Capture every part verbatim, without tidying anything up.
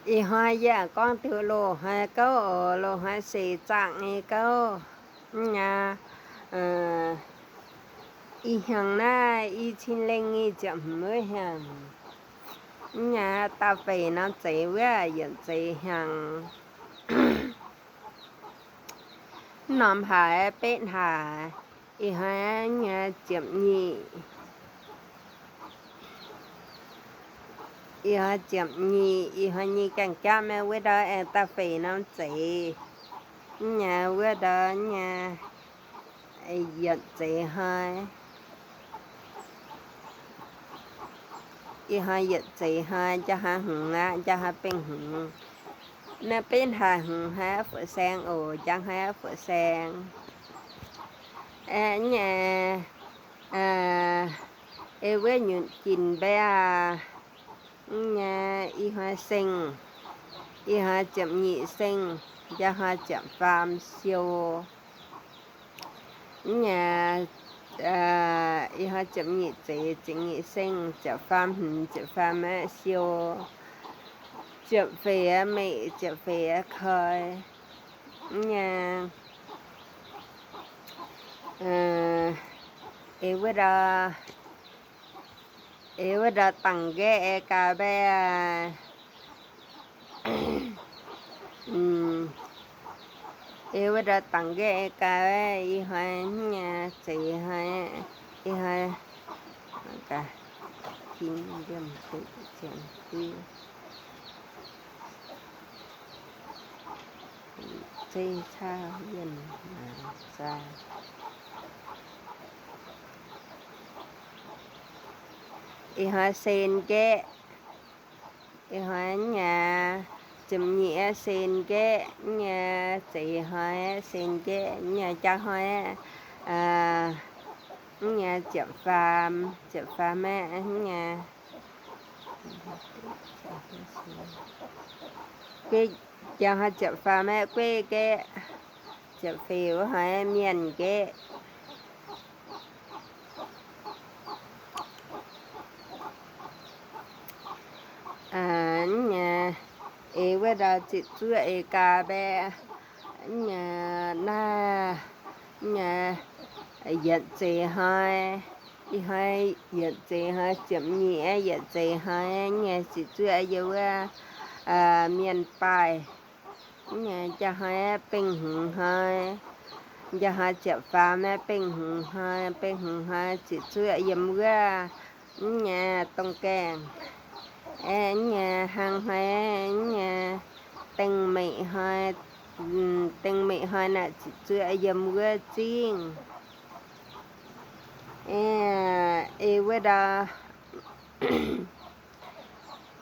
ꞌI ꞌhoi ꞌdệt ꞌcóng ꞌtứ ꞌlụk ꞌhọi ꞌcọ, ꞌlụk ꞌhọi sể ꞌchạk ꞌnị ꞌcọ. ꞌNhá, ơ, ꞌi hăng ꞌná, ꞌi ꞌchịn ꞌlẹng ꞌnị ꞌchí ꞌmí hăng. ꞌNhá ta pay ꞌnắm ꞌchí ꞌviạk ꞌdệt ꞌchí hăng. ꞌNhóm hả pên hả, ꞌi ꞌhọi ꞌnhá chiếm ꞌnị. ꞌI ꞌhọi chiếm ꞌnị, ꞌi ꞌhọi ꞌnị cang cá ꞌmí ꞌviạk đó ꞌen ta pay ꞌnắm ꞌchí. ꞌNhá ꞌviạk đó ꞌnhá ꞌdệt ꞌchí ꞌhọi. ꞌI ꞌhọi ꞌdệt ꞌchí ꞌhọi, ꞌchá hả hứng ꞌnạ, ꞌchá hả pên hứng. ꞌNhá pên hả hứng hả phủ seng ổ, chắng hả phủ seng. Ơ, ꞌnhá, ơ, ê ꞌviạk nhún kin ꞌviạk, ꞌnhá ꞌi ꞌhọi seng, ꞌi ꞌhọi chiếm ꞌnị seng, ꞌchá ꞌhọi chiếm pham siêu. ꞌNhá, ơ, ꞌi ꞌhọi chiếm ꞌnị ꞌchí, chiếm ꞌnị seng, chiếm pham hứng, chiếm pham ꞌmí siêu, chiếm phê ꞌmí, chiếm phê khoi. ꞌNhá, ơ, ê ꞌviạk đó, ê ꞌviạk đó tẳng ghế ê ca bé. Ê ꞌviạk đó tẳng ghế ê ca bé, ꞌi ꞌhọi ꞌnhá ꞌchí ꞌhọi, ꞌi ꞌhọi ca kin ꞌdiêm ꞌtụ chiên ꞌtí. ꞌChí ꞌchạ ꞌviạk ꞌmá ꞌchạ. ꞌI ꞌhọi sên ghế. ꞌI ꞌhọi ꞌnhá chiếm ꞌnị sên ghế, ꞌnhá ꞌchí ꞌhọi sên ghế, ꞌnhá ꞌchá ꞌhọi, ơ, ꞌnhá chiếm pham, chiếm pham ꞌmí, ꞌnhá. ꞌQuế, ꞌchá ꞌhọi chiếm pham ꞌmí, ꞌquiế ghế, chiếm phê ꞌhọi miên ghế. Ơ, ꞌnhá, ê ꞌviạk đó ꞌchí ꞌchua ê ca bé, ꞌnhá, ꞌnhá, ꞌnhá ꞌdệt ꞌchí ꞌhọi, ꞌi ꞌhọi ꞌdệt ꞌchí ꞌhọi, chiếm ꞌnị ꞌdệt ꞌchí ꞌhọi, ꞌnhá ꞌchí ꞌchua ê ꞌviạk, ơ, miên pay. ꞌNhá ꞌchá ꞌhọi pên hứng ꞌhọi, ꞌchá ꞌhọi chiếm pham ꞌmí pên hứng ꞌhọi, pên hứng ꞌhọi ꞌchí ꞌchua ꞌdệt ꞌviạk, ꞌnhá tông keng. Ê, ꞌnhá hăng ꞌhọi, ꞌnhá têng ꞌmị ꞌhọi, ư, têng ꞌmị ꞌhọi ꞌnạ ꞌchí ꞌchua ꞌdệt ꞌviạk ꞌchính. Ê, ê ꞌviạk đó,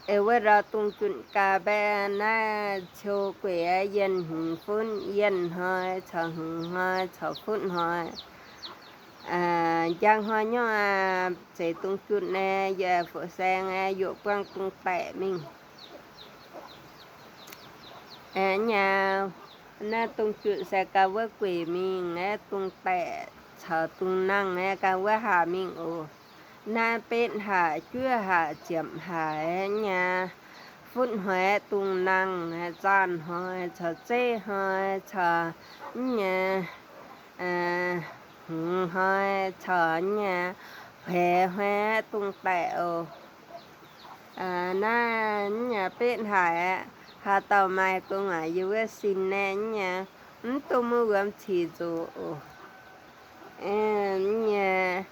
ê ꞌviạk đó tung chuôn ca bé ꞌnạ, ꞌchọ ꞌquiế ꞌdệt hứng phún, ꞌdệt ꞌhọi, ꞌchọ hứng ꞌhọi, ꞌchọ phún ꞌhọi. Ơ, chắng ꞌhọi ꞌnhó, ơ, ꞌchí tung chuôn ꞌnị, ꞌdệt phủ seng ꞌnị, dú ꞌquáng tung tẻ ꞌmính. Ơ, ꞌnhá, ꞌnạ tung chuôn ꞌsớ ca ꞌviạk ꞌquiế ꞌmính, ơ, tung tẻ, ꞌchọ tung ꞌnăng, ơ, ca ꞌviạk hả ꞌmính ổ. ꞌNhá pên hả, ꞌchua hả, chiếm hả, ơ, ꞌnhá phún ꞌhọi tung ꞌnăng, ơ, ꞌchăn ꞌhọi, ꞌchọ ꞌchế ꞌhọi, ꞌchọ, ꞌnhá, ơ, hứng ꞌhọi, ꞌchọ, ꞌnhá, phe ꞌhọi tung tẻ ổ. Ơ, ꞌnạ, ꞌnhá pên hả, hả tảu ꞌmạy ꞌcọ ꞌnhá dú ꞌviạk ꞌsịn ꞌnẹ, ꞌnhá, ứn ꞌtô ꞌmự ꞌviạk ꞌchí dú ổ. Ơ, ꞌnhá,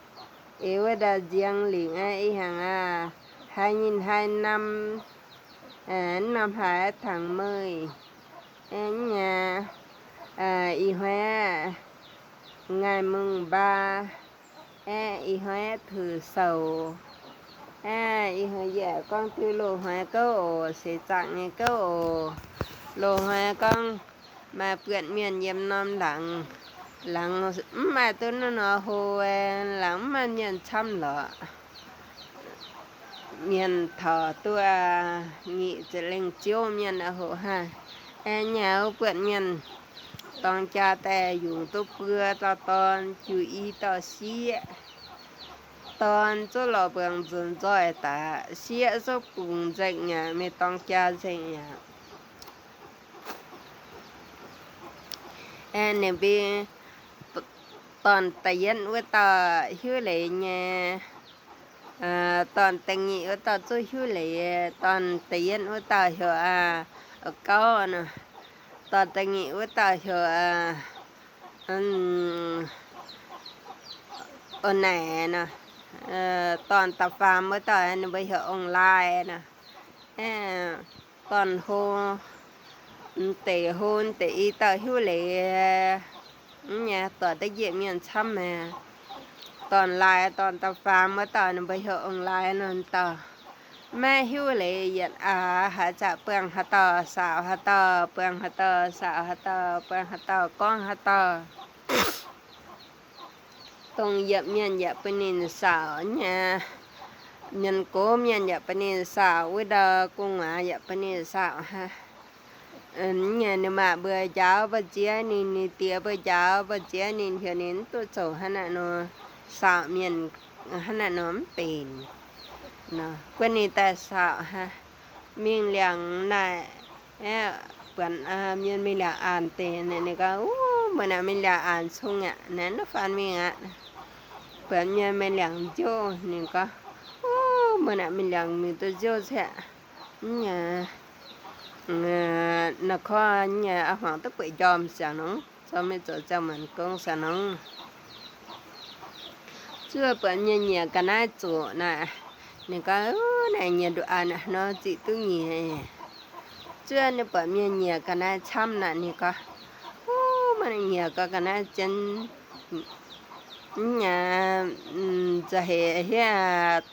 ê ꞌviạk đó ꞌdiếng ꞌlịng, ơ, ꞌi hăng, ơ, ꞌhại ꞌnhính ꞌhại ꞌnặm, ơ, ꞌnặm ꞌhại thẳng ꞌmới. Ơ, ꞌnhá, ơ, ꞌi ꞌhọi ngại ꞌmướng ꞌva, ơ, ꞌi ꞌhọi thử sầu. Ơ, ꞌi ꞌhọi ꞌdệt ꞌcóng ꞌtứ ꞌlụk ꞌhọi ꞌcọ ổ, sể ꞌchạk ꞌnị ꞌcọ ổ. ꞌLụk ꞌhọi ꞌcóng ꞌmá ꞌpươn miên ꞌdệt ꞌnọm lăng. Lăng ꞌmá ꞌtố ꞌnọ ꞌnọ ꞌhụ, ơ, lăng ꞌmá miên ꞌchăm lo. Miên thỏ tua ꞌnị ꞌchí ꞌlẹng ꞌchiếu miên ꞌhụ hả. Ơ, ꞌnhá ꞌpươn miên tong ꞌchạ ꞌtẹ dú ꞌtố ꞌpưa ꞌto ꞌtọn, dú ꞌí ꞌto ꞌsía. ꞌTọn ꞌchớ lo bương dun ꞌdọi ta, ꞌsịa ꞌchớ pung ꞌdệt ꞌnhá, ꞌmí ꞌtong ꞌchạ ꞌdệt ꞌnhá. ꞌEn ꞌnị ꞌpi, ꞌtọn ta ꞌdệt ꞌva ꞌtọ ꞌhiu lê ꞌnhá. Ơ, ꞌtọn ta ꞌnghị ꞌva ꞌtọ ꞌchớ ꞌhiu lê, ꞌtọn ta ꞌdệt ꞌva ꞌtọ ꞌhiu a, ơ, cáu ꞌnớ. ꞌTọn ta ꞌnghị ꞌva ꞌtọ ꞌhiu a, ơ, ơ, nảy ꞌnớ. Ơ, ꞌtọn ta pham ꞌva ꞌtọ ꞌnị ꞌva ꞌhiu ong lai ꞌnớ. Ơ, ꞌtọn ꞌhô, ơ, tể ꞌhô tể ꞌi ꞌtọ ꞌhiu lê, ơ, ꞌnhá ꞌtọ ta ꞌdệt ꞌmiên ꞌchăm ꞌmá. ꞌTọn lai, ꞌtọn ta pham ꞌva ꞌtọ ꞌnị ꞌva ꞌhiu ong lai ꞌnớ ꞌtọ. ꞌMá ꞌhiu lê ꞌdệt a, hả ꞌchạ ꞌpương hả ꞌtọ, sáo hả ꞌtọ, ꞌpương hả ꞌtọ, sáo hả ꞌtọ, ꞌpương hả ꞌtọ, ꞌcóng hả ꞌtọ. ꞌTong ꞌdệt ꞌmiên ꞌdệt ꞌpứng ꞌnịn sáo ꞌnhá. ꞌMiên ꞌcọ ꞌmiên ꞌdệt ꞌpứng ꞌnịn sáo, ꞌva đa ꞌcọ ꞌnhá ꞌdệt ꞌpứng ꞌnịn sáo hả. Ơ, ꞌnhá ꞌnị ꞌmá báu dáo báu ꞌdía ꞌnị, ꞌnị ꞌtía báu dáo báu ꞌdía ꞌnị, ꞌhiu ꞌnị ꞌtố ꞌchọ hả ꞌnớ ꞌnớ. Sáo ꞌmiên hả ꞌnớ ꞌnớ ꞌmá pên ꞌnớ. ꞌCọ ꞌnị ta sáo hả. ꞌMí ꞌliệng ꞌnị, ơ, bươn, ơ, ꞌmiên ꞌmí ꞌliệng ăn tê ꞌnị ꞌnị ꞌcọ, ú, bươn ꞌnị ꞌmí ꞌliệng ăn sung ꞌnị, ꞌnị ꞌnớ phăn ꞌmí ꞌnị. Bươn ꞌmiên ꞌmí ꞌliệng ꞌdụ ꞌnị ꞌcọ, ú, bươn ꞌnị ꞌmí ꞌliệng ꞌmí ꞌtố ꞌdụ sia. ꞌNhá, ơ, ꞌnhá ꞌcọ ꞌnhá a hoang ꞌtố pui dom sia ꞌnọng. ꞌChớ ꞌmí ꞌchọ ꞌchạu mẳn ꞌcóng sia ꞌnọng. ꞌChớ bươn ꞌnhá ꞌnhá ꞌcọ ꞌnái ꞌchọ ꞌnị, ꞌnị ꞌcọ, ú, ꞌnị ꞌnhá đu ăn ꞌnớ ꞌnớ ꞌchí ꞌtú ꞌnhá. ꞌChớ ꞌnị bươn ꞌnhá ꞌnhá ꞌcọ ꞌnái ꞌchăm ꞌnị, ꞌnị ꞌcọ, ú, ꞌmá ꞌnhá ꞌcọ ꞌcọ ꞌnái ꞌchí, ꞌnhá, ơ, ꞌchớ hê ꞌhế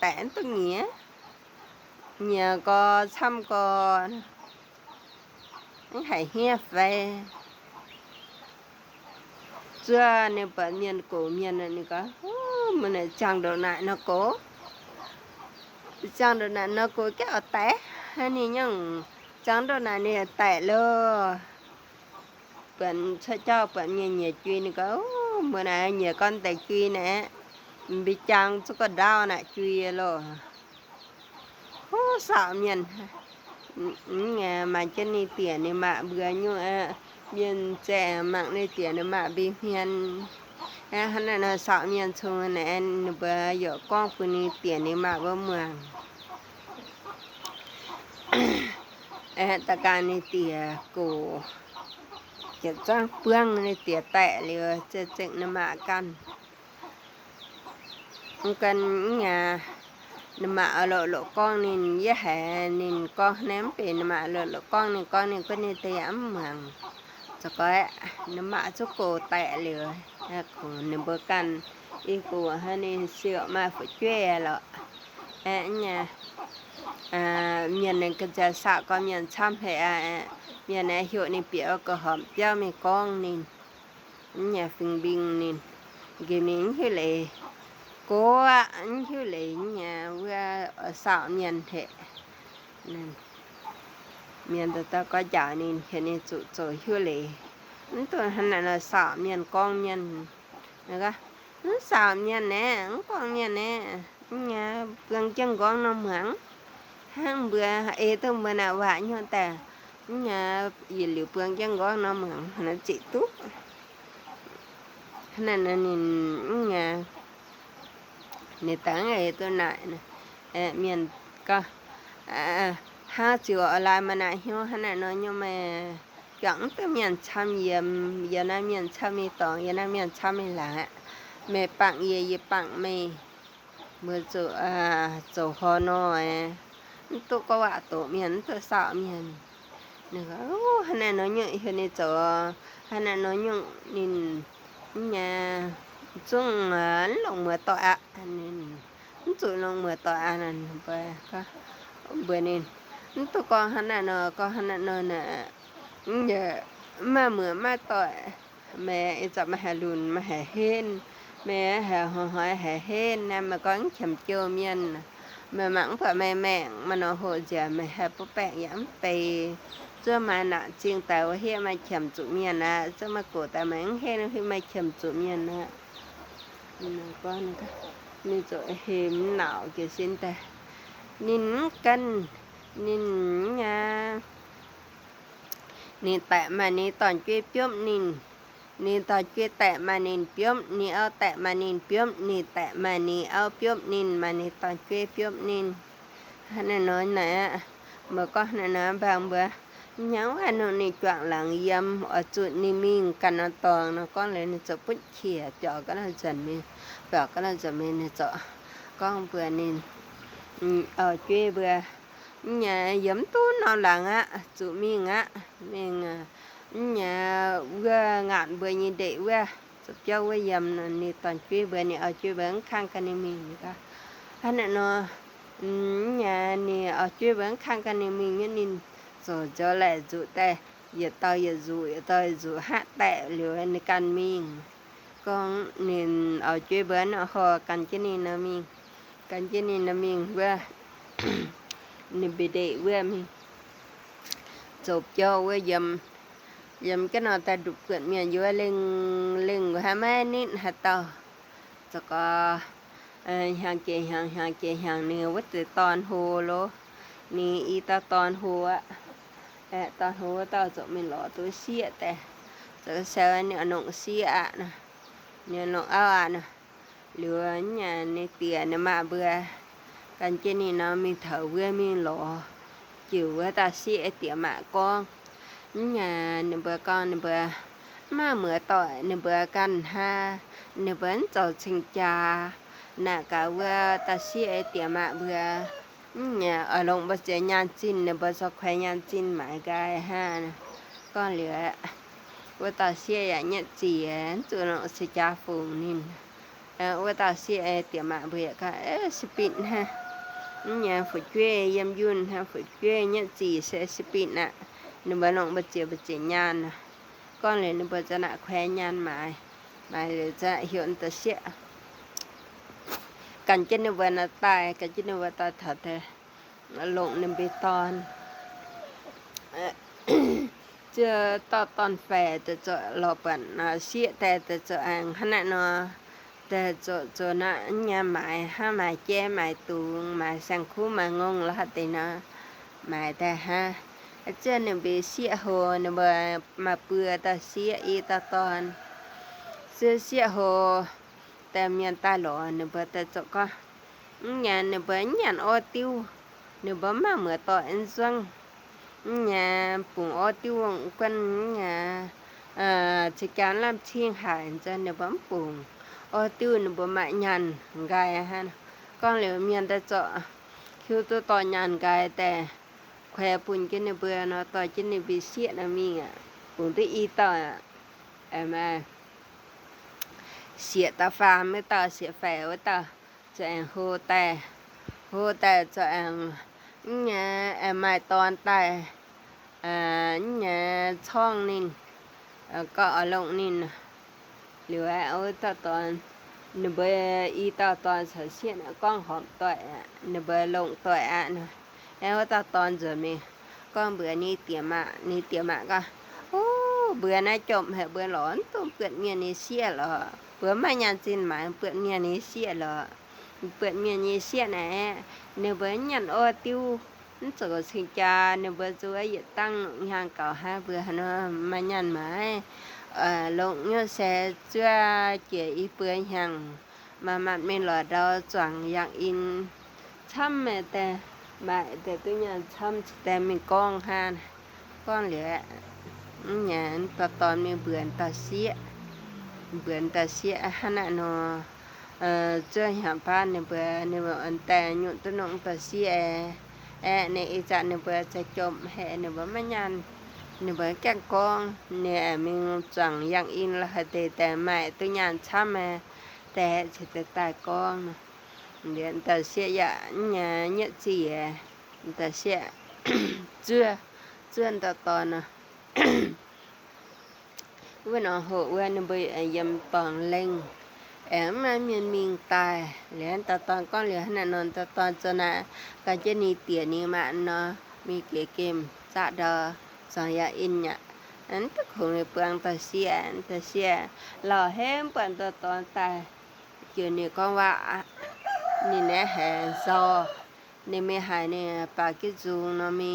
tẻn ꞌtú ꞌnhá. ꞌNhá ꞌcọ ꞌchăm ꞌcọ ꞌnị hảy ꞌhế phay. ꞌChớ ꞌnị bươn ꞌmiên ꞌcọ ꞌmiên ꞌnị ꞌcọ, ú, bươn ꞌnị chắng đảy ꞌnị ꞌnớ ꞌcọ. Chắng đảy ꞌnị ꞌnớ ꞌcọ ꞌkẹ ꞌo tẻn. Hả ꞌnị ꞌnhắng chắng đảy ꞌnị ꞌnị tẻn ꞌlạ. Bươn ꞌchớ ꞌchạu bươn ꞌnhá ꞌnhá ꞌchí ꞌnị ꞌcọ, ú, bươn ꞌnị ꞌnhá ꞌcọ tẻn ꞌchí ꞌnị. ꞌViạk chắng ꞌchớ ꞌcọ đao ꞌnị ꞌchí ꞌlạ. Hú, sáo ꞌmiên. ꞌNhá ꞌmá ꞌchớ ꞌnị tiện ꞌnị ꞌmá bươn ꞌnhá, ơ, ꞌmiên ꞌchớ ꞌmặc ꞌnị tiện ꞌnị ꞌmá ꞌviạk ꞌmiên. Ơ, hả ꞌnị ꞌnớ sáo ꞌmiên sung ꞌnị, ꞌnị bươn dú ꞌcóng ꞌpứng ꞌnị tiện ꞌnị ꞌmá báu mương. Ơ, ta ꞌcọ ꞌnị tiện ꞌcọ, ꞌchớ chắng ꞌpứng ꞌnị tiện tẻn ꞌlẹo, ꞌchớ ꞌchịk ꞌnị ꞌmá căn. Căn ꞌnhá, ꞌnị ꞌmá ꞌlạ ꞌlạ ꞌcóng ꞌnị, ꞌdệt hả ꞌnị ꞌcóng ꞌnị ꞌmá pên ꞌnị ꞌmá ꞌlạ ꞌlạ ꞌcóng ꞌnị, ꞌcóng ꞌnị ꞌcọ ꞌnị tê ꞌmướng. ꞌCọ ꞌcọ, ꞌnị ꞌmá ꞌchớ ꞌcọ tẻn ꞌlẹo, ơ, ꞌcọ ꞌnị báu căn, ꞌí ꞌcọ hả ꞌnị sia ꞌmá phủ ꞌchua ꞌlạ. Ơ, ꞌnhá, ơ, ꞌmiên ꞌnị ꞌcọ ꞌchí sáo ꞌcọ ꞌmiên ꞌchăm hả, ơ, ꞌmiên ꞌnị ꞌhiu ꞌnị piến ꞌcọ hom piến ꞌmí ꞌcóng ꞌnị. ꞌNhá phing bing ꞌnị, ꞌgim ꞌnị ꞌhiu lê. ꞌCọ ꞌnhá ꞌhiu lê ꞌnhá ꞌva, ơ, sáo ꞌmiên hả. ꞌNặn. ꞌMiên ta ta ꞌcọ dao ꞌnị, hả ꞌnị ꞌchu ꞌchu ꞌhiu lê. ꞌTu hả ꞌnị ꞌnớ sáo ꞌmiên ꞌcóng ꞌmiên. ꞌNị ꞌcọ, ꞌnhá sáo ꞌmiên ꞌnị, ꞌcóng ꞌmiên ꞌnị. ꞌNhá ꞌpương ꞌchắng ꞌcóng ꞌnọ ꞌmướng. Hăng bươn, ê, ꞌtố bươn ꞌnạ ꞌvạ ꞌnhó ta. ꞌNhá, ꞌdệt ꞌlẹo ꞌpương ꞌchắng ꞌcóng ꞌnọ ꞌmướng, hả ꞌnị ꞌchí ꞌtú. Hả ꞌnị ꞌnị, ꞌnhá, ꞌnị tắng ê ꞌtố ꞌnị ꞌnớ. Ơ, ꞌmiên ꞌcọ, ơ, hả ꞌchí ꞌo lai ꞌmá ꞌnạ ꞌhiếu hả ꞌnị ꞌnớ ꞌnhó ꞌmá. Chắng ꞌtố ꞌmiên ꞌchăm ꞌdiến, ꞌdiến ꞌnị ꞌmiên ꞌchăm ꞌmí tong, ꞌdiến ꞌnị ꞌmiên ꞌchăm ꞌmí lả. ꞌMá păng ꞌdệt, ꞌdệt păng ꞌmá. ꞌMưa ꞌchu, ơ, ꞌchu ꞌhô ꞌnọi. ꞌTú ꞌcọ ꞌvạ ꞌtố ꞌmiên, ꞌtú sáo ꞌmiên. ꞌNị ꞌcọ, ú, hả ꞌnị ꞌnớ ꞌnhó, hả ꞌnị ꞌchu, hả ꞌnị ꞌnớ ꞌnhó ꞌnịn, ꞌnhá, ꞌchung, ơ, ꞌlống ꞌmưa ꞌtoi ꞌnị. ꞌChu ꞌlống ꞌmưa ꞌtoi ꞌnặn, bơ, ꞌcọ, bơ ꞌnịn. ꞌTú ꞌcọ hả ꞌnị ꞌnớ, ꞌcọ hả ꞌnị ꞌnớ ꞌnớ. ꞌNhá, ꞌmá ꞌmưa ꞌmá ꞌtoi. ꞌMá ꞌchọ ꞌmá hả ꞌlun ꞌmá hả hên, ꞌmá hả ꞌhụ ꞌhụ hả hên ꞌnị, ꞌmá ꞌcọ ꞌchí chăm ꞌchu ꞌmiên. ꞌMá ꞌmặc ꞌpưa ꞌmá ꞌmẹng, ꞌmá ꞌnọ ꞌhụ ꞌdệt ꞌmá hả ꞌpưa ꞌpẹng ꞌdệt ꞌmá pay. ꞌChớ ꞌmá ꞌnạ ꞌchịng ta ꞌva hế ꞌmá chăm ꞌchu ꞌmiên ꞌnớ, ꞌchớ ꞌmá ꞌcọ ta ꞌmá hên hế ꞌmá chăm ꞌchu ꞌmiên ꞌnớ. ꞌNọ ꞌcọ ꞌnị ꞌcọ. ꞌNị ꞌchọ hêm nảo ꞌcọ ꞌsịn ꞌtẹ. ꞌNịn căn, ꞌnịn ꞌnhá, ꞌnị ꞌtẹ ꞌmá ꞌnị ꞌtọn ꞌchuế piốm ꞌnịn. ꞌNị ꞌtọn ꞌchuế ꞌtẹ ꞌmá ꞌnịn piốm, ꞌnị au ꞌtẹ ꞌmá ꞌnịn piốm, ꞌnị ꞌtẹ ꞌmá ꞌnị au piốm ꞌnịn, ꞌmá ꞌnị ꞌtọn ꞌchuế piốm ꞌnịn. Hák ꞌnặn ꞌnọi ꞌnị, báu ꞌcọ ꞌnặn ꞌnọi bang báu. ꞌNhắng ꞌva ꞌnị ꞌnị chuang lăng yêm ꞌo ꞌchu ꞌnị ꞌminh căn ꞌnọ tong ꞌnọ ꞌcón lĕ ꞌnị ꞌchọ pút khỉa piỏ cá ꞌnọ dản ꞌmí, piỏ cá ꞌnọ dản ꞌmí ꞌnị ꞌchọ ꞌcóng báu ꞌnị, ꞌnị au ꞌchuế báu. ꞌNhá yêm ꞌtún ꞌnọ lăng ꞌnị ꞌchu ꞌminh ꞌnị, ꞌminh ꞌnị, ꞌnhá ꞌvứa ngản báu ꞌnị đảy ꞌvứa, ꞌchọ piáo ꞌvứa yêm ꞌnị ꞌtọn ꞌchuế báu, ꞌnị au ꞌchuế báu ꞌkháng căn ꞌnị ꞌminh ꞌnị ꞌcọ. Hák ꞌnặn ꞌnọi, ꞌnhá ꞌnị au ꞌchuế báu ꞌkháng căn ꞌnị ꞌminh ꞌnị, ꞌchọ ꞌchọ ꞌlẹ dú ꞌtẹ, ꞌdệt ꞌtoi ꞌdệt dú, ꞌdệt ꞌtoi ꞌdệt dú hák ꞌtẹ ꞌlẹo ꞌnị căn ꞌminh. ꞌCọ ꞌnị au ꞌchuế báu ꞌnọ ꞌhọ căn ꞌchí ꞌnị ꞌnọ ꞌminh, căn ꞌchí ꞌnị ꞌnọ ꞌminh ꞌvứa, ꞌnị báu đảy ꞌvứa ꞌminh. ꞌChọ piáo ꞌvứa yêm, yêm cá ꞌnọ ꞌtẹ đup ꞌcợn ꞌmí dú ꞌlẹng ꞌlẹng hák ꞌmá ꞌnịn hák ꞌtau. ꞌCọ ꞌcọ, ꞌhăng ꞌchí ꞌhăng, ꞌhăng ꞌchí ꞌhăng ꞌnị ꞌvớ ꞌtẹ ꞌtọn ꞌhô ꞌlẹo, ꞌnị ꞌi ꞌtẹ ꞌtọn ꞌhô ꞌnị, ꞌtọn ꞌhô ꞌtẹ ꞌchọ ꞌmí lo ꞌtẹ sia ꞌtẹ, ꞌchọ ꞌsịn ꞌnị ꞌnọng sia ꞌnị, ꞌnị ꞌnọng au ꞌnị. ꞌLẹo ꞌnhá ꞌnị ꞌtiế ꞌnị ꞌmá báu, căn ꞌchí ꞌnị ꞌnọ ꞌmí thảu ꞌvứa ꞌmí lo, ꞌchịu ꞌvứa ꞌtẹ sia ꞌtiế ꞌmá ꞌcóng. ꞌNhá ꞌnị báu ꞌcóng ꞌnị báu ꞌmá ꞌmưa ꞌtoi ꞌnị báu căn hák, ꞌnị báu ꞌchọ ꞌchịng ꞌchạ, ꞌnạ cá ꞌvứa ꞌtẹ sia ꞌtiế ꞌmá báu. ꞌNhá ꞌlống báu ꞌchí ꞌnhắng ꞌchịn, ꞌnị báu ꞌchọ khuê ꞌnhắng ꞌchịn mai gai hák ꞌnị. ꞌCọ ꞌlẹo ꞌvứa ꞌtẹ sia ꞌnhắng ꞌnhắng ꞌchí, ꞌchu ꞌnọng sia ꞌchạ phung ꞌnịn. ꞌVứa ꞌtẹ sia ꞌtiế ꞌmá báu ꞌcọ, sia ꞌpịn hák. ꞌNhá phủ ꞌchuế yêm ꞌdun hák phủ ꞌchuế ꞌnhắng ꞌchí sia ꞌpịn ꞌnạ. ꞌNị báu ꞌlống báu ꞌchí báu ꞌchí ꞌnhắng ꞌnị. ꞌCọ ꞌlẹo ꞌnị báu ꞌchọ ꞌnạ khuê ꞌnhắng mai, mai ꞌlẹo ꞌchọ hiếu ꞌtẹ sia. Căn ꞌchí ꞌnị báu ꞌnạ ꞌtẹ, căn ꞌchí ꞌnị báu ꞌtẹ thảu ꞌtẹ ꞌlống ꞌnị báu ꞌtọn. ꞌChớ ꞌtọ ꞌtọn phe ꞌtẹ ꞌchọ lo bươn sia ꞌtẹ, ꞌtẹ ꞌchọ ꞌhăng hák ꞌnặn ꞌnọi, ꞌtẹ ꞌchọ ꞌchọ ꞌnạ ꞌnhá mai hák mai ꞌchí mai tung mai seng khú mai ꞌngông ꞌlạ hák ꞌtẹ ꞌnọ, mai ꞌtẹ hák. ꞌChớ ꞌnị báu sia ꞌhô ꞌnị báu ꞌmá ꞌpưa ꞌtẹ sia ꞌi ꞌtẹ ꞌtọn. ꞌChớ sia ꞌhô ꞌtẹ ꞌmiên ꞌtẹ lo ꞌnị báu ꞌtẹ ꞌchọ ꞌcọ ꞌnhá ꞌnị báu ꞌnhắng ók ꞌtiếu, ꞌnị báu ꞌmá ꞌmưa ꞌtoi ꞌnhắng ꞌsuống. ꞌNhá pung ók ꞌtiếu ꞌquán ꞌnhá, ꞌchí ꞌcán ꞌlắm ꞌchí ꞌhại ꞌnhá ꞌnị báu pung ók ꞌtiếu, ꞌnị báu ꞌmá ꞌnhắng gai hák ꞌnị. ꞌCọ ꞌlẹo ꞌmiên ꞌtẹ ꞌchọ hiếu ꞌtoi ꞌtoi ꞌnhắng gai ꞌtẹ khuê pun ꞌchí ꞌnị báu ꞌnọ ꞌtoi ꞌchí ꞌnị báu sia ꞌnọ ꞌmí ꞌnị. Pung ꞌtí ꞌi ꞌtoi ꞌmá sia ꞌtẹ pham ꞌmí ꞌtẹ sia phe ꞌvớ ꞌtẹ ꞌchọ ꞌhăng ꞌhô ꞌtẹ, ꞌhô ꞌtẹ ꞌchọ ꞌhăng ꞌnhá ꞌmá ꞌtọn ꞌtẹ, ꞌnhá ꞌchóng ꞌnịn, ꞌcọ ꞌlống ꞌnịn. ꞌLẹo ꞌvớ ꞌtẹ ꞌtọn ꞌnị báu ꞌi ꞌtẹ ꞌtọn sia ꞌnọ ꞌcóng hom ꞌtoi, ꞌnị báu ꞌlống ꞌtoi ꞌnị. ꞌVớ ꞌtẹ ꞌtọn dú ꞌmí ꞌcóng báu ꞌnị ꞌtiế ꞌmá, ꞌnị ꞌtiế ꞌmá ꞌcọ, ú, báu ꞌnị chốm hảư báu lo ꞌtôm ꞌpượn ꞌmiên ꞌnị sia lo, báu ꞌmá ꞌnhắng ꞌchịn mai ꞌpượn ꞌmiên ꞌnị sia lo. ꞌPượn ꞌmiên ꞌnị sia ꞌnị, ꞌnị báu ꞌnhắng ók ꞌtiếu, ꞌchọ ꞌchịng ꞌchạ, ꞌnị báu ꞌchọ ꞌdệt ꞌtáng ꞌnọng ꞌhăng cảo hák báu ꞌnọ ꞌmá ꞌnhắng mai. ꞌLống ꞌnhó sia ꞌchua ꞌchí ꞌi ꞌpưa ꞌhăng ꞌmá ꞌmắn ꞌmí lo đao chuang ꞌdặng in ꞌchăm ꞌmá ꞌtẹ, mai ꞌtẹ ꞌtứ ꞌnhắng ꞌchăm ꞌtẹ ꞌmí ꞌcóng hák ꞌnị. ꞌCọ ꞌlẹo ꞌnhá ꞌtẹ ꞌtọn ꞌmí bươn ꞌtẹ sia, bươn ꞌtẹ sia hák ꞌnặn ꞌnọ. ꞌChớ hảư ꞌphắn ꞌnị báu, ꞌnị báu ăn ꞌtẹ ꞌnhụ ꞌtứ ꞌnọng ꞌtẹ sia ꞌnị, ꞌchạ ꞌnị báu ꞌchọ chốm hảư, ꞌnị báu ꞌmá ꞌnhắng, ꞌnị báu ꞌkeng ꞌcóng ꞌnị, ꞌmí chuang ꞌdặng in ꞌlạ hảư ꞌtẹ ꞌtẹ mai ꞌtứ ꞌnhắng ꞌchăm ꞌmá ꞌtẹ ꞌchí ꞌtẹ tai ꞌcóng ꞌnị. ꞌTẹ sia ꞌnhá ꞌnhắng ꞌchí, ꞌtẹ sia ꞌchưa, ꞌchưa ꞌtẹ ꞌtọn ꞌnọ. ꞌVớ ꞌnọ ꞌhụ ꞌvớ ꞌnị báu yêm tong ꞌleng, ꞌmá ꞌmiên ꞌminh tai. ꞌLẹo ꞌtẹ ꞌtọn ꞌcóng ꞌlẹo hák ꞌnặn ꞌnọi ꞌtẹ ꞌtọn ꞌchọ ꞌnạ, ꞌcọ ꞌchí ꞌnị ꞌtiế ꞌnị ꞌmá ꞌnọ, ꞌmí kể ꞌkêm ꞌchạ đao chuang ꞌdặng in ꞌnặn. ꞌTẹ khong ꞌnị ꞌpưa ꞌtẹ sia, ꞌtẹ sia lo ꞌhêm ꞌpưa ꞌtẹ ꞌtọn tai. ꞌCọ ꞌnị ꞌcóng ꞌva ꞌnị ꞌnẹ hên sau. ꞌNị ꞌmí hảư ꞌnị páo ké dung ꞌnọ ꞌmí,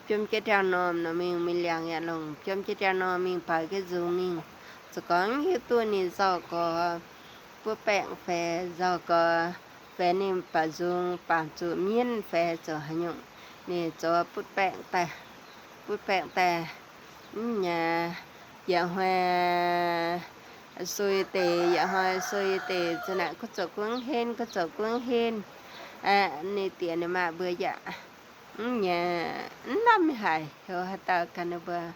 ꞌpióm ké ꞌteo ꞌnọm ꞌnọ ꞌmí, ꞌmí liang ꞌdệt lông ꞌpióm ké ꞌteo ꞌnọm ꞌmí páo ké dung ꞌmí. Chảu ꞌcóng ꞌhứ ꞌtưa ꞌnị sau ꞌcọ pút peng phe, sau ꞌcọ phe ꞌnị páo dung pang ꞌchu ꞌmiến phe chảu hả ꞌnhọng. ꞌNị chảu pút peng ꞌtẹ, pút peng ꞌtẹ. ꞌNhá, dạk ꞌhọt sui tê, dạk ꞌhọt sui tê, chảu ꞌnặn ꞌcọ chảu ꞌcốn hên, ꞌcọ chảu ꞌcốn hên. Ơ, ꞌnị tiện ꞌnị ꞌmá bươn dạk. ꞌNhá, ꞌnặm hảư, ꞌhụ hảư ta căn ꞌnị bươn,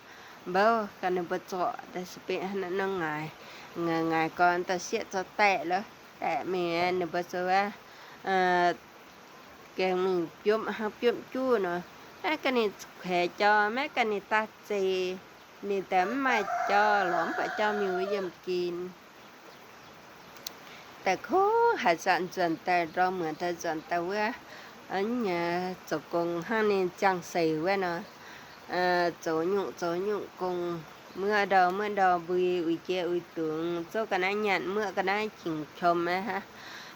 báu căn ꞌnị bươn chảu, ta ꞌsịn pên hăn ꞌnặn ꞌnọ ngải, ngải ngải ꞌcọ ta sia chảu ꞌtẹ ꞌlớ, ꞌtẹ ꞌmí ꞌnị bươn chảu ꞌva, ơ, keng ꞌmí ꞌpióm hăng ꞌpióm ꞌchu ꞌnọ. Ơ, căn ꞌnị khe ꞌchọ, ꞌmá căn ꞌnị ta ꞌchí, ꞌnị ꞌtẹ ꞌmá ꞌchọ, lỏ ꞌmá ꞌchọ ꞌmí ꞌviạk ꞌdọn kin. Ta ꞌcọ hảư ꞌsướng ꞌdọn ta ꞌdọn ꞌmưa ta ꞌdọn ta ꞌva, ơ, ꞌnhá, chảu công hăng ꞌnị chắng sảy ꞌva ꞌnọ. Ơ, chảu ꞌnhọng, chảu ꞌnhọng công, ꞌmưa đaư, ꞌmưa đaư bươn, ui ꞌchí, ui ꞌtứng, chảu căn ꞌnặn ꞌnhặn, ꞌmưa căn ꞌnặn ꞌchịng chôm ꞌmá hả.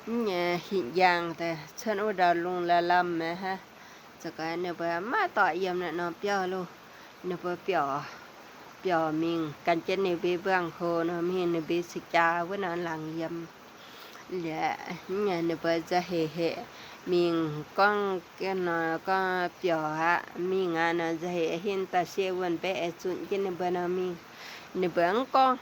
ꞌNhá, hịn dang ta, ꞌchớ ꞌva đaư ꞌlung ꞌla ꞌlăm ꞌmá hả. Chảu ꞌcọ ꞌnị bươn ꞌmá ꞌtọ ꞌdiêm ꞌnặn ꞌnọ ꞌpiu ꞌlụk. ꞌNị bươn ꞌpiu, ꞌpiu ꞌmí căn ꞌchớ ꞌnị bươn bang khô ꞌnọ ꞌmí ꞌnị bươn ꞌsịt ꞌchạ ꞌva ꞌnọ lăng ꞌdiêm. Lỏ, ꞌnhá, ꞌnị bươn dạk ꞌhế ꞌhế ꞌmí ꞌcóng ké ꞌnọ ꞌcọ ꞌpiu hả, ꞌmí ꞌnặn ꞌnọ dạk ꞌhế hên ta sia ꞌvn pé ê chun ꞌchớ ꞌnị bươn ꞌnọ ꞌmí. ꞌNị bươn ꞌcóng,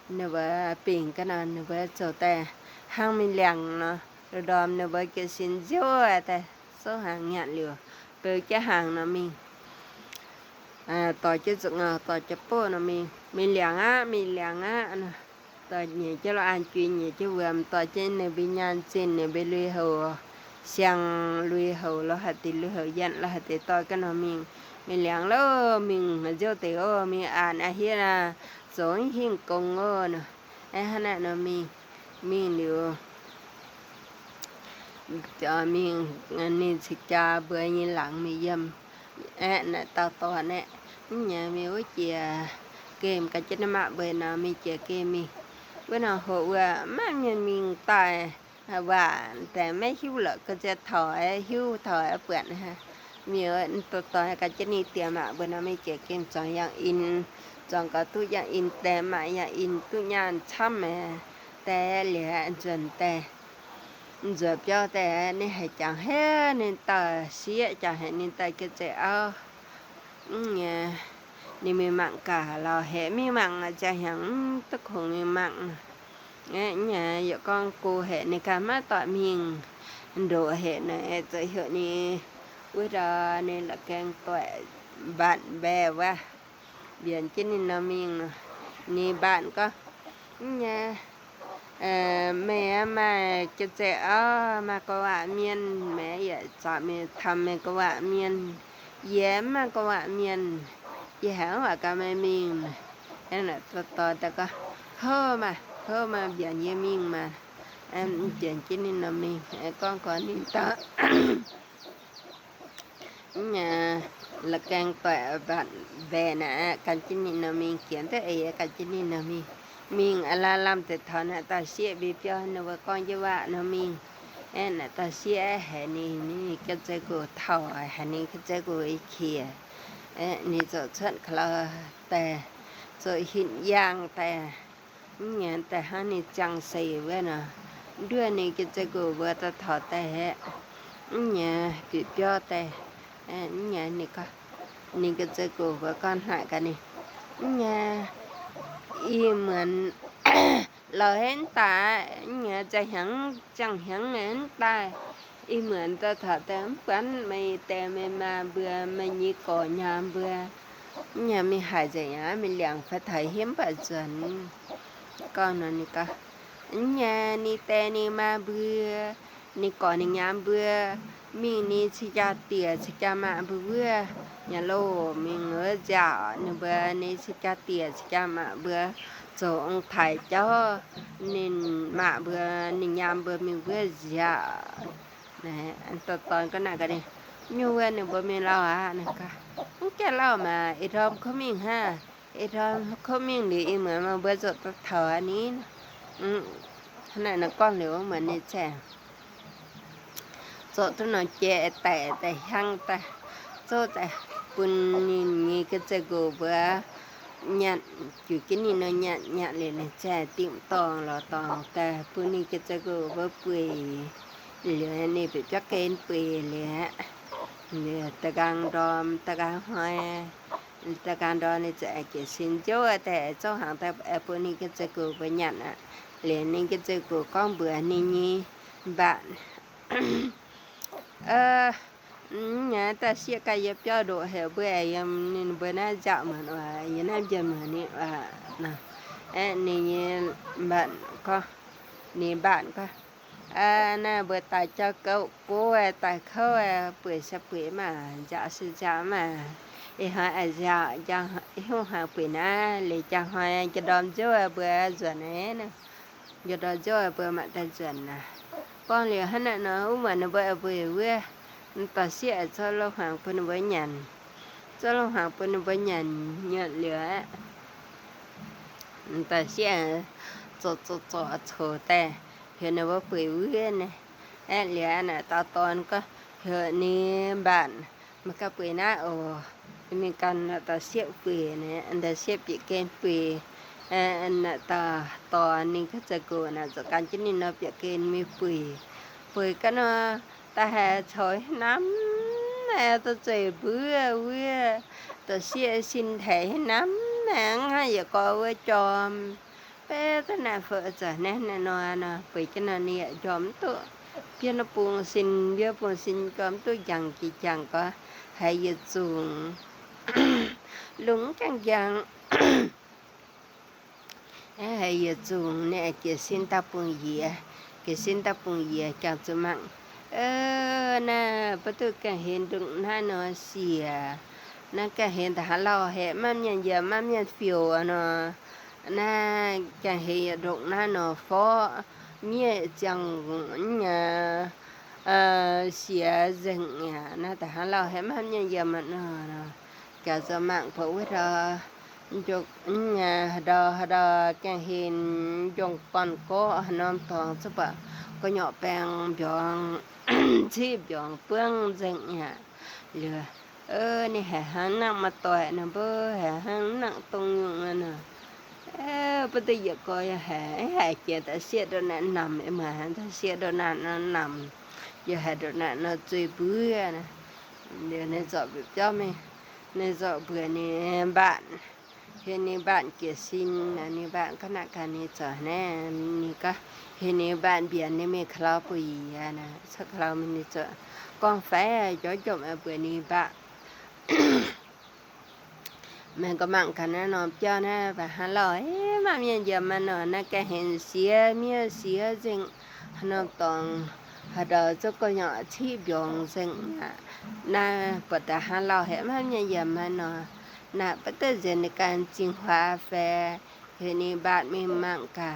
ꞌnị bươn pên ꞌcọ ꞌnọ, ꞌnị bươn chảu ꞌtẹ hăng ꞌmí liang ꞌnọ, ꞌlụk đom ꞌnị bươn ké ꞌsịn ꞌdiu ꞌtẹ. Chảu hăng ꞌnhặn ꞌlẹo, ꞌpưa ꞌchớ hăng ꞌnọ ꞌmí, ơ, ꞌtoi ꞌchớ ꞌdọn ꞌnọ, ꞌtoi ꞌchớ ꞌpưa ꞌnọ ꞌmí, ꞌmí liang ꞌnớ, ꞌmí liang ꞌnớ ꞌnọ. ꞌToi ꞌnị ꞌchớ ꞌlụk ăn ꞌchí ꞌnị ꞌchớ ꞌviạk, ꞌtoi ꞌchớ ꞌnị bươn ꞌnhá ꞌsịn ꞌnị bươn ꞌlụy hảư, siang ꞌlụy hảư ꞌlụk hảư ti, ꞌlụy hảư ꞌdọn ꞌlụk hảư ti ꞌtoi ꞌcọ ꞌnọ ꞌmí, ꞌmí liang ꞌlụk ꞌmí ꞌdiu ꞌtẹ ꞌnị ꞌmí ăn ꞌa ꞌhiến ꞌnọ, chảu ꞌhịn công ꞌnọ. Ơ, hả ꞌnặn ꞌnọ ꞌmí, ꞌmí ꞌlẹo. Chảu ꞌmí ꞌnị ꞌsịt ꞌchạ bươn ꞌnị lăng ꞌmí ꞌdiêm. Ơ, ꞌnặn ꞌtoi ꞌtoi ꞌnẹ. ꞌNhá ꞌmí ꞌva ꞌchí kem căn ꞌchớ ꞌnị ꞌmá bươn ꞌnọ ꞌmí ꞌchí kem ꞌmí. ꞌViạk ꞌnọ ꞌhụ ꞌva ꞌmá ꞌmí ꞌmí ꞌtoi ꞌva ꞌtẹ ꞌmá ꞌhiu lỏ ꞌcọ ꞌchí thảu ê, ꞌhiu thảu ê ꞌpươn hả. ꞌMí ꞌva ꞌtoi ꞌtoi căn ꞌchớ ꞌnị ꞌtiêm ꞌmá bươn ꞌnọ ꞌmí ꞌchí kem chong ꞌdọn in, chong ꞌcọ ꞌtụ ꞌdọn in ꞌtẹ ꞌmá ꞌdọn in ꞌtụ ꞌnhá chăm ê. ꞌTẹ ꞌlẹo ꞌdọn ꞌtẹ, ꞌdọn ꞌpiu ꞌtẹ ꞌnị hảư chắng ꞌhế ꞌnị ꞌtoi sia, chắng ꞌhế ꞌnị ꞌtoi ké ꞌchí au. ꞌNhá, ꞌnị ꞌmí ꞌmắn ꞌcọ ꞌlạ ꞌhế ꞌmí ꞌmắn ꞌnọ chắng hăng, ơ, ꞌtứ khong ꞌmí ꞌmắn ꞌnọ. Ơ, ꞌnhá, ꞌdọn ꞌcóng ꞌcọ ꞌhế ꞌnị ꞌcọ ꞌmá ꞌtoi ꞌmí đu ꞌhế ꞌnọ, ơ, ꞌchớ ꞌhế ꞌnị. Ui đa ꞌnị ꞌlạ keng ꞌtoi bản bè ꞌva. Biên ꞌchí ꞌnị ꞌnọ ꞌmí ꞌnọ. ꞌNị bản ꞌcọ. ꞌNhá, ơ, ꞌmá ꞌmá ké ꞌchí au, ꞌmá ꞌcọ ꞌva ꞌmiên, ꞌmá ꞌdệt ꞌchọ ꞌmí tham ꞌmá ꞌcọ ꞌva ꞌmiên. ꞌDệt ꞌmá ꞌcọ ꞌva ꞌmiên. ꞌDệt hảư ꞌva ꞌcọ ꞌmá ꞌmí ꞌnọ. Ơ ꞌnặn ꞌtoi ꞌtoi ta ꞌcọ. Hô ꞌmá, hô ꞌmá biên ꞌdệt ꞌmí ꞌmá. Ơ, biên ꞌchí ꞌnị ꞌnọ ꞌmí. Ơ, ꞌcóng ꞌcọ ꞌnị ꞌtoi. ꞌNhá, ꞌlạ keng ꞌtoi bản bè ꞌnọ, căn ꞌchí ꞌnị ꞌnọ ꞌmí, kiên ꞌtứ ê, căn ꞌchí ꞌnị ꞌnọ ꞌmí. ꞌMí ꞌlạ ꞌlắm ꞌtẹ thảu ꞌnặn ꞌtoi sia bì ꞌpiu ꞌnị ꞌva ꞌcóng ꞌdệt ꞌva ꞌnọ ꞌmí. Ơ, ꞌnặn ꞌtoi sia ê, ꞌhế ꞌnị ꞌnị ké ꞌchí ꞌcọ thảu, ꞌhế ꞌnị ké ꞌchí ꞌcọ ê khía. Ơ, ꞌnị ꞌchọ ꞌchớn khlau ꞌtẹ, ꞌchọ ꞌhịn ꞌdọn ꞌtẹ. ꞌNhá ꞌtẹ hăng ꞌnị chắng sảy ꞌva ꞌnọ. ꞌDuôn ꞌnị ké ꞌchí ꞌcọ ꞌva ꞌtoi thảu ꞌtẹ ꞌhế. ꞌNhá, bì ꞌpiu ꞌtẹ. Ơ, ꞌnhá ꞌnị ꞌcọ. ꞌNị ké ꞌchí ꞌcọ ꞌva ꞌcọ ꞌnặn ꞌcọ ꞌnị. ꞌNhá, ꞌí ꞌmướng ꞌlạ hên ta, ꞌnhá chắng hăng, chắng hăng hên ta. ꞌI ꞌmướng ꞌtoi thảu ꞌtẹ ꞌmí ꞌpắn ꞌmí ꞌtẹ ꞌmí ꞌmá bươn ꞌmí ꞌnị ꞌcọ ꞌnhám bươn. ꞌNhá ꞌmí hảư dạy ꞌnhá ꞌmí liang ꞌphạ thảy hiêm ꞌphạ dơn. ꞌCọ ꞌnặn ꞌnị ꞌcọ. ꞌNhá ꞌnị ꞌtẹ ꞌnị ꞌmá bươn. ꞌNị ꞌcọ ꞌnị ꞌnhám bươn. ꞌMí ꞌnị ꞌchí ꞌchạ tiê ꞌchí ꞌchạ ꞌmá bươn bươn. ꞌNhá ꞌlô ꞌmí ꞌngớ dao ꞌnị bươn ꞌnị ꞌchí ꞌchạ tiê ꞌchí ꞌchạ ꞌmá bươn. ꞌCọ ꞌong thảy ꞌchọ ꞌnị ꞌmá bươn ꞌnị ꞌnhám bươn ꞌmí bươn dao. ꞌNẹ, ăn ꞌtoi ꞌtoi ꞌcọ ꞌnặn ꞌcọ ꞌnị. ꞌNhú ꞌva ꞌnị báu ꞌmí ꞌlạ hả ꞌnị ꞌcọ. ꞌChớ ꞌlạ ꞌmá, ꞌi ꞌdóm ꞌkhớm ꞌmí hả. ꞌI ꞌdóm ꞌkhớm ꞌmí đi ꞌi ꞌmướng ꞌmá bươn ꞌchọ ꞌtoi thảu ꞌnị. ꞌNặn ꞌnạ ꞌcóng ꞌlẹo ꞌmá ꞌnị ꞌchí. ꞌsớ ꞌtố ꞌnọ ꞌchẹ ꞌtẹ ꞌtẹ ꞌhéng ꞌtẹ, ꞌsớ ꞌtẹ ꞌpứng ꞌnị ꞌnị ꞌcọ ꞌchớ ꞌcọ báu ꞌnặn, ꞌchu ꞌcọ ꞌnị ꞌnọ ꞌnặn ꞌnặn ꞌlẹ ꞌnị ꞌchẹ ꞌtịm tong lo tong ꞌtẹ ꞌpứng ꞌnị ꞌcọ ꞌchớ ꞌcọ báu pui. ꞌLẹo ꞌnị ꞌpẹ ꞌchọ ꞌkến pui ꞌlẹ. ꞌLẹo ta cang đom ta cang ꞌhọi, ta cang đom ꞌnị ꞌchẹ ꞌcọ ꞌsịn ꞌchớ ꞌtẹ ꞌsớ hang ꞌtẹ ꞌpứng ꞌnị ꞌcọ ꞌchớ ꞌcọ báu ꞌnặn ꞌlẹ ꞌnị ꞌcọ ꞌchớ ꞌcọ ꞌcóng báu ꞌnị ꞌnị bản ꞌnhá ta ꞌsịa ꞌcọ ꞌdệt ꞌpọ đu hảư báu ꞌnị báu ꞌnặn dạk ꞌmắn ꞌva ꞌnặn ꞌdệt ꞌmắn ꞌnị ꞌva ꞌnặn. ꞌNị ꞌnị bản ꞌcọ, ꞌnị bản ꞌcọ ꞌnặn báu ta ꞌchọ ꞌcọ báu ta khảu pui ꞌsa pui ꞌmá, dạk ꞌsịn dạk ꞌmá. Ê ꞌhọi a dạk dạk ꞌhụ hang pui ꞌnặn ꞌlẹ ꞌchọ ꞌhọi ꞌchọ đom ꞌchớ báu dú ꞌnặn ꞌnớ. ꞌChọ đom ꞌchớ báu ꞌmá ta dú ꞌnặn. ꞌPo ꞌlẹo ꞌhăn ꞌnặn ꞌnọ ꞌmắn ꞌnị báu pui ꞌva ta ꞌsịa ꞌsớ ꞌlụk hang ꞌpứng ꞌnị báu ꞌnặn, ꞌsớ ꞌlụk hang ꞌpứng ꞌnị báu ꞌnặn ꞌnhá ꞌlẹo ta ꞌsịa ꞌchọ ꞌchọ ꞌchọ ꞌchọ ꞌtẹ ꞌhụ ꞌnị báu pui ꞌva ꞌnị. ꞌLẹo ꞌnặn ta tón ꞌcọ ꞌhụ ꞌnị bản ꞌmá ꞌcọ pui ꞌnặn ꞌo ꞌmí căn ꞌnặn ta ꞌsịa pui ꞌnị, ꞌnặn ta ꞌsịa ꞌpẹ ꞌkến pui. ꞌNặn ta tón ꞌnị ꞌcọ ꞌchớ ꞌcọ ꞌnặn ꞌchọ căn ꞌchí ꞌnị ꞌnọ ꞌpẹ ꞌkến ꞌmí pui. Pui ꞌcọ ꞌnọ ta hảư ꞌchọ ꞌnặn ꞌmá ta ꞌchọ báu ꞌva ta ꞌsịa ꞌsịn hảư ꞌnặn ꞌmá ꞌnhá ꞌdệt ꞌcọ ꞌva chom. Pé ꞌtẹ ꞌnặn ꞌphạ ꞌchọ ꞌnặn ꞌnặn ꞌnọ ꞌnặn pui ꞌchớ ꞌnặn ꞌnị chom ꞌtố. ꞌPi ꞌnặn ꞌpứng ꞌsịn ꞌviạk ꞌpứng ꞌsịn chom ꞌtố chăng ꞌchí chăng ꞌcọ hảư ꞌdệt dú ꞌlung chăng chăng. Hảư ꞌdệt dú ꞌnị ꞌcọ ꞌsịn ta ꞌpứng ꞌdệt, ꞌcọ ꞌsịn ta ꞌpứng ꞌdệt chăng ꞌchọ ꞌmắn. Ơ ꞌnặn ꞌpứng ꞌtố ꞌcọ hên đung ꞌnặn ꞌnọ sia. ꞌNặn ꞌcọ hên ta hák ꞌlẹo hảư ꞌmắn ꞌnặn ꞌdệt ꞌmắn ꞌnặn phiêu ꞌnọ. ꞌNặn ꞌcọ hên ꞌdệt đung ꞌnặn ꞌnọ phó ꞌmía chăng ꞌnhá sia ꞌdệt ꞌnặn. ꞌNặn ta hák ꞌlẹo hảư ꞌmắn ꞌnặn ꞌdệt ꞌmắn ꞌnọ ꞌnọ. ꞌCọ ꞌchọ ꞌmắn ꞌpọ ꞌva ꞌnặn ꞌnhá ꞌhụ ꞌnặn ꞌcọ hên ꞌdệt ꞌcón ꞌcọ ꞌnặn ꞌtong ꞌsớ ꞌpọ ꞌcọ ꞌnhó peng biong ꞌchí biong ꞌpứng ꞌdệt ꞌnặn. ꞌLẹo ơ ꞌnị hảư ꞌhăng ꞌnặn ꞌmá ꞌtoi ꞌnặn báu hảư ꞌhăng ꞌnặn ꞌtong ꞌnhung ꞌnặn ꞌnọ. Ơ ꞌpứng ꞌtẹ ꞌdệt ꞌcọ hảư hảư ꞌchí ta ꞌsịa đu ꞌnặn ꞌnặn ꞌmá ta ꞌsịa đu ꞌnặn ꞌnặn ꞌnặn. ꞌDệt hảư đu ꞌnặn ꞌnọ ꞌchọ báu ꞌnặn. ꞌLẹo ꞌnị ꞌchọ ꞌviạk ꞌchọ ꞌmí ꞌnị ꞌchọ báu ꞌnị bản. Hên ꞌnị bản ꞌcọ ꞌsịn ꞌnị bản ꞌcọ ꞌnặn ꞌcọ ꞌnị ꞌchọ ꞌnặn ꞌnị ꞌcọ hên ꞌnị bản biên ꞌnị ꞌmí khlau pui ꞌnặn ꞌsớ khlau ꞌmí ꞌnị ꞌchọ ꞌcóng phaư ꞌchọ chốm báu ꞌnị bản. ꞌMắn ꞌcọ ꞌmắn căn ꞌnặn ꞌnọ ꞌchọ ꞌnặn ꞌva hák ꞌlẹo hảư ꞌmắn ꞌnặn ꞌdệt ꞌmắn ꞌnọ ꞌnặn ꞌcọ hên sia ꞌmía sia ꞌdệt ꞌnặn ꞌtong ꞌhụ ꞌnặn ꞌchọ ꞌcọ ꞌnhó ꞌchí biong ꞌdệt ꞌnặn. ꞌNặn ꞌpọ ta hák ꞌlẹo hảư ꞌmắn ꞌnặn ꞌdệt ꞌmắn ꞌnọ ꞌnặn ꞌpứng ꞌtẹ ꞌdệt ꞌnị căn ꞌchí hua phaư hên ꞌnị bản ꞌmí ꞌmắn ꞌcọ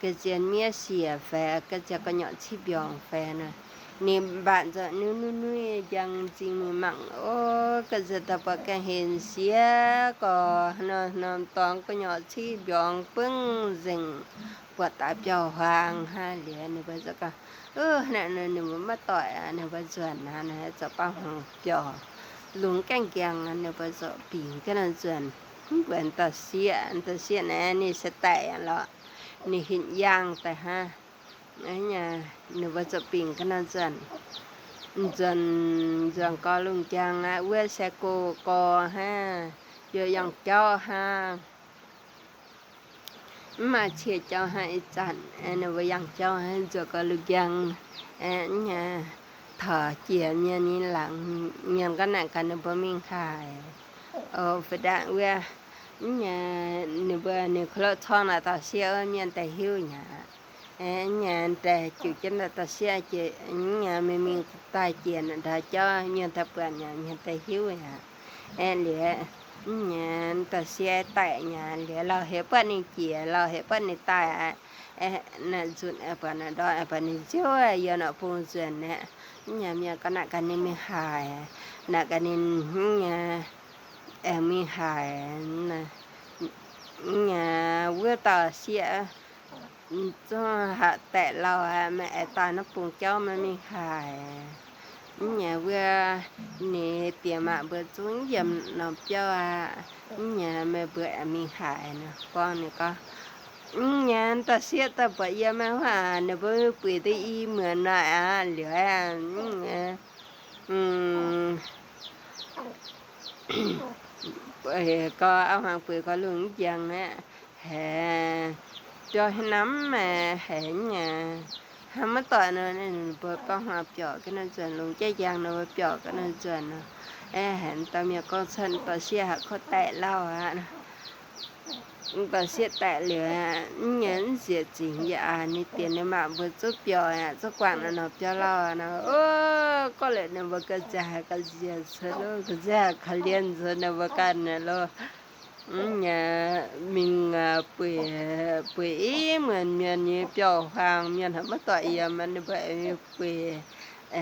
ꞌcọ ꞌdệt ꞌmía sia phaư ꞌcọ ꞌchọ ꞌcọ ꞌnhó ꞌchí biong phaư ꞌnặn. ꞌNị bản ꞌchọ ꞌnị ꞌnị ꞌnị chăng ꞌchí ꞌmí ꞌmắn ꞌo ꞌcọ ꞌchọ ta ꞌpọ ꞌcọ hên sia ꞌcọ ꞌnặn ꞌnặn ꞌtong ꞌcọ ꞌnhó ꞌchí biong ꞌpứng ꞌdệt ꞌpọ ta ꞌpiu hoang hák ꞌlẹo ꞌnị ꞌpọ ꞌchọ ꞌcọ ơ ꞌnặn ꞌnị ꞌnị ꞌmá ꞌtoi ꞌnị ꞌpọ ꞌchọ ꞌnặn ꞌnị ꞌchọ ꞌpá hoang ꞌpiu ꞌlung chăng chăng ꞌnị ꞌpọ ꞌchọ ping ꞌcọ ꞌnặn ꞌchọ ꞌnặn ta ꞌsịa ta ꞌsịa ꞌnị ꞌnị ꞌsớ ꞌtẹ lo ꞌnị hên ꞌdệt ta hák ꞌnặn ꞌnị ꞌpọ ꞌchọ ping ꞌcọ ꞌnặn ꞌchọ ꞌnặn. ꞌCọ ꞌnặn ꞌcọ ꞌlung chăng ꞌva ꞌsớ ꞌcọ ꞌcọ hák ꞌdệt ꞌdệt ꞌchọ hák ꞌmá ꞌchí ꞌchọ hák ꞌchăn ꞌnị ꞌva ꞌdệt ꞌchọ hák ꞌcọ ꞌlung chăng ꞌnặn thỏ chia ꞌmí ꞌnị lăng ꞌnặn ꞌcọ ꞌnặn ꞌcọ ꞌnị báu ꞌmí khai. Ơ ꞌpứng ꞌnặn ꞌva ꞌnặn ꞌnị ꞌva ꞌnị khổ lọ ꞌchọ ꞌnặn ta ꞌsịa ꞌmí ꞌnặn ta ꞌhịu ꞌnặn. ꞌNặn ta ꞌchu ꞌchí ꞌnặn ta ꞌsịa ꞌchí ꞌnặn ꞌmí ꞌmí ta chia ꞌnặn ta ꞌchọ ꞌmí ꞌnặn ta ꞌpứng ꞌnặn ꞌmí ꞌnặn ta ꞌhịu ꞌnặn. ꞌLẹo ꞌnặn ta ꞌsịa ꞌtẹ ꞌnặn ꞌlẹo ꞌlẹo hảư ꞌpứng ꞌnị chia ꞌlẹo hảư ꞌpứng ꞌnị ꞌtẹ ꞌnặn ꞌdụn ꞌpứng ꞌnặn đo ꞌpứng ꞌnị ꞌchua ꞌdệt ꞌnặn ꞌpứng ꞌdụn ꞌnặn. ꞌNặn ꞌmí ꞌcọ ꞌnặn ꞌcọ ꞌnị ꞌmí khai ꞌnặn ꞌcọ ꞌnị ꞌnặn ꞌmí khai ꞌnặn ꞌnặn ꞌva ta ꞌsịa ꞌchọ hảư ꞌtẹ ꞌlẹo hảư ꞌmá ꞌtẹ ꞌnặn ꞌpứng ꞌchọ ꞌmá ꞌmí khai. ꞌNhá ꞌvứa ꞌnị tiêm ꞌmá báu ꞌchí dím ꞌnọng ꞌpiau a, ꞌnhá ꞌmí báu ꞌmí hả ꞌnị ꞌcóng ꞌnị ꞌcọ. ꞌNhá ꞌtọ ꞌsịa ꞌtọ báu dím ꞌmá hả ꞌnị báu ꞌmí pui ꞌtí í mưa ꞌnọi a, ꞌlẹo ꞌnhá, ư, ꞌcọ au hăng pui ꞌcọ ꞌlung ꞌdáng ꞌnị, hả, ꞌpiau hảư ꞌnặm ꞌmá, hả ꞌnhá, hảư ꞌmá ꞌtoi ꞌnị, báu ꞌcọ hả ꞌpiau ꞌcọ ꞌnị dơn ꞌlung ꞌchí dáng ꞌnị báu ꞌpiau ꞌcọ ꞌnị dơn ꞌnị. É hả ꞌtoi ꞌmía ꞌcóng ꞌsịn ꞌtọ ꞌsịa hảư ꞌcọ ꞌtẹ ꞌlẹo hả ꞌnị. ꞌTọ ꞌsịa ꞌtẹ ꞌlẹo ꞌnhá ꞌdệt ꞌsịn ꞌdệt a ꞌnị tiêm ꞌnị ꞌmá báu ꞌchí ꞌpiau a, ꞌchí quảng ꞌnị ꞌnọng ꞌpiau ꞌlẹo ꞌnị. Ơ, ꞌcọ ꞌlẹo ꞌnị báu ꞌcọ ꞌchí hảư ꞌcọ ꞌdệt ꞌsịn ꞌlẹo, ꞌcọ ꞌchí hảư ꞌcọ ꞌliến ꞌsịn ꞌnị báu căn ꞌnị ꞌlẹo. ꞌNhá ꞌmí, ư, pui, pui í ꞌmướng ꞌmiên ꞌnị ꞌpiau hăng ꞌmiên hảư ꞌmá ꞌtoi dím ꞌmá ꞌnị báu ꞌmí pui. Ư,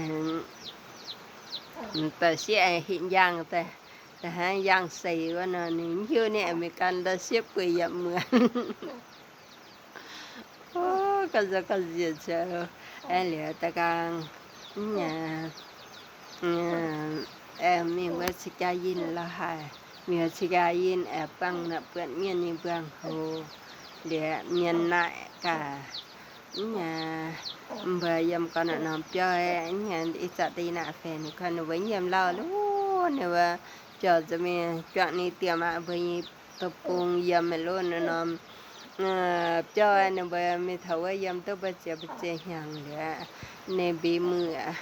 ꞌtọ ꞌsịa hên dáng ꞌtẹ, ꞌtẹ hả dáng ꞌsị ꞌva ꞌnị ꞌnị ꞌhiu ꞌnị ꞌmí căn ꞌtọ ꞌsịa pui dím ꞌmướng. Ô, ꞌcọ ꞌdệt ꞌcọ ꞌdệt ꞌsịn ꞌlẹo. É ꞌlẹo ꞌtẹ cang, ꞌnhá, ư, é ꞌmí ꞌva ꞌchí cá ꞌnhính ꞌlẹo hả, ꞌmí ꞌva ꞌchí cá ꞌnhính é ꞌpứng ꞌnặm ꞌpứng ꞌmiên ꞌnị ꞌpứng hô, ꞌlẹo ꞌmiên ꞌnị ꞌcọ, ꞌnhá, báu dím ꞌcọ ꞌnị ꞌnọng ꞌpiau é, ꞌnhá ꞌí chả ꞌtí ꞌnạ phen ꞌnị ꞌcọ ꞌnị báu dím ꞌlẹo ꞌlẹo, ꞌnị báu ꞌpiau ꞌchí ꞌmí ꞌchọ ꞌnị tiêm ꞌmá báu ꞌnị ꞌto ꞌpứng dím ꞌmá ꞌlẹo ꞌnị ꞌnọng. Ơ, ꞌpiau ꞌnị báu ꞌmí thảu ꞌva dím ꞌtứ báu ꞌchưa báu ꞌchưa ꞌhăng ꞌlẹo. ꞌNị bí ꞌmưa,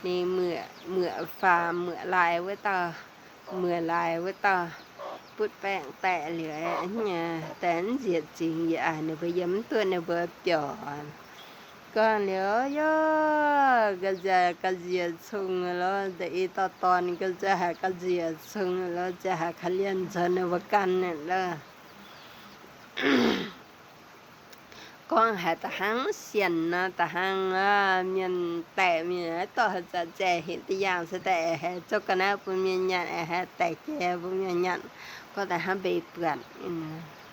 ꞌnị ꞌmưa, ꞌmưa pha ꞌmưa lai ꞌva ꞌtọ, ꞌmưa lai ꞌva ꞌtọ, pút ꞌpéng ꞌtẹ ꞌlẹo ꞌnhá, ꞌtẹ ꞌdệt ꞌsịn ꞌdệt a ꞌnị báu dím ꞌtứ ꞌnị báu ꞌpiau. ꞌCọ ꞌlẹo ꞌdọ, ꞌcọ ꞌdệt ꞌcọ ꞌdệt sung ꞌlẹo, ꞌtẹ ꞌí ꞌtọ ꞌtọn ꞌcọ ꞌchí hảư ꞌcọ ꞌdệt sung ꞌlẹo, ꞌchí hảư ꞌcọ ꞌliến ꞌsịn ꞌnị báu căn ꞌnị ꞌlẹo. ꞌCọ hảư ꞌtọ ꞌhăng ꞌsiên ꞌnị, ꞌtọ ꞌhăng, ơ, ꞌmiên ꞌtẹ ꞌmí ꞌtọ hảư ꞌchí ꞌchí hên ꞌtí dáng ꞌsịn ꞌtẹ hảư ꞌchọ ꞌcọ ꞌnị báu ꞌmí nhẳn, hảư ꞌtẹ ꞌkẹ báu ꞌmí nhẳn, ꞌcọ ꞌtọ ꞌhăng báu ꞌpươn ꞌnị.